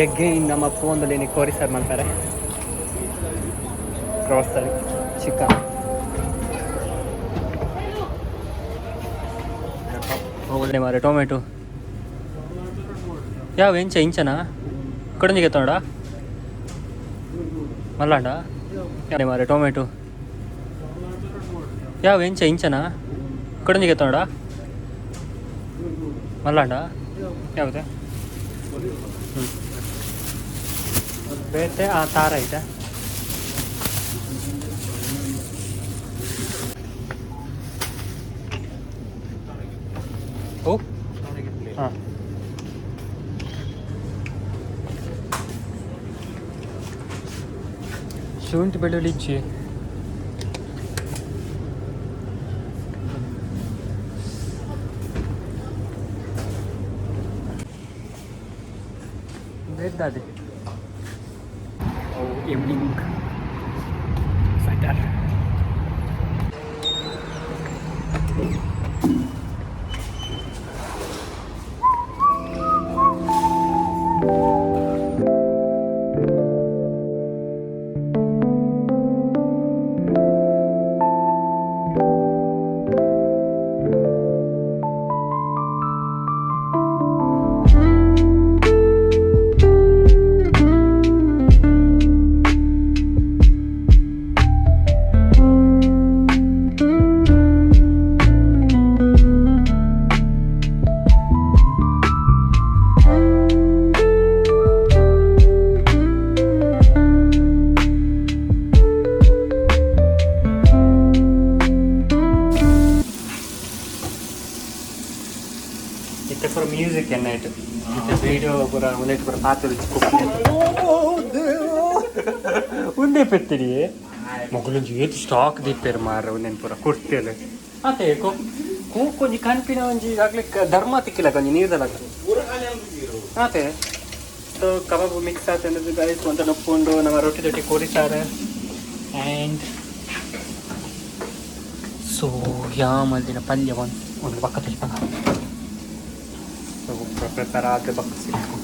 Again ನಮ್ಮ ಫೋನ್ದಲ್ಲಿ ಕೋರಿ sir ಮಾಡ್ತಾರೆ. ಗ್ರೋಸರಿ ಚಿಕನ್ ಹೋಗಲೇ ಮಾರೆ. ಟೊಮೆಟೊ ಯಾವ ಎಂಚ ಇಂಚನಾ ಕೊಡಂಜಿಗೆ ತೋಡ ಮಲ್ಲಾಂಡ ಮಾರೆ. ಟೊಮೆಟೊ ಯಾವ ಎಂಚ ಇಂಚನಾ ಕೊಡಂಜಿಗೆ ತೋಡ ಮಲ್ಲಾಂಡ ಯಾವ್ದು? ಹ್ಞೂ, ಬೇತೆ ಆ ತಾರ ಐತೆ. ಓ ಹಾಂ, ಶುಂಠಿ ಬೆಳ್ಳುಳ್ಳಿ ಇಜ್ಜಿ. ಬೇದ್ದಾದೆ. Evening sweater. ಇತ್ತೆ ಪೂರ ಮ್ಯೂಸಿಕ್ ಎನ್ನ ಇಟ್ಟು ಇತ್ತೆ ವೀಡಿಯೋ ಪೂರ ಉಂದೆಟ್ ಪೂರ ಪಾತ್ರ ಉಂದೇ ಪೆತ್ತಿಡಿ ಮೊಗಲೊಂಜಿ ಏತ್ ಸ್ಟಾಕ್ ದೀಪೇರು ಮಾರ. ಉಂದೆನ್ ಪೂರ ಕುರ್ತಿಯಲ್ಲ ಅತೆ ಕೂಕೊಂಜಿ ಕನ್ಪಿನ ಒಂಜಿ ಆಗ್ಲಿಕ್ಕೆ ಧರ್ಮ ತಿಕ್ಕಿಲ್ಲ ಒಂಜಿ ನೀರ್ದಲಕ ಆತೆ. ಸೊ ಕಬಾಬ್ ಮಿಕ್ಸ್ ಆತಂದ್ರೆ ಗೈಸ್ ಒಂತ ನೊಪ್ಪುಂಡು. ನಮ್ಮ ರೊಟ್ಟಿ ದೊಟ್ಟಿ ಕೋರಿ ಸಾರು. ಆ್ಯಂಡ್ ಸೊ ಯಾ ಮಲ್ದಿನ ಪಲ್ಯ ಒಂದು ಒಂದು ಪಕ್ಕ ತುಳಿಪಾಗ. ಸೊ ಪ್ರಿಪೇರ್ ಆದ ಬಕ್ಕ ಸಿಕ್ಕು.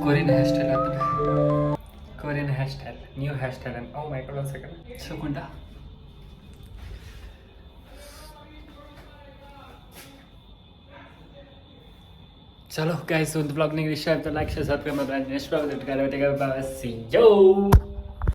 Korean hair style ಆಗ್ತದೆ. Korean hair style, new hair style. Oh my God, one second. ಸುಗುಂಡ. ಚಲೋ ಗೈಸ್, ಒಂದು ಬ್ಲಾಗ್ ನಿಮಗೆ ಇಷ್ಟ ಆಯ್ತು, ಲೈಕ್, ಶೇರ್, ಸಬ್ಸ್ಕ್ರೈಬ್ ಮಾಡಿ. Next blog. See you.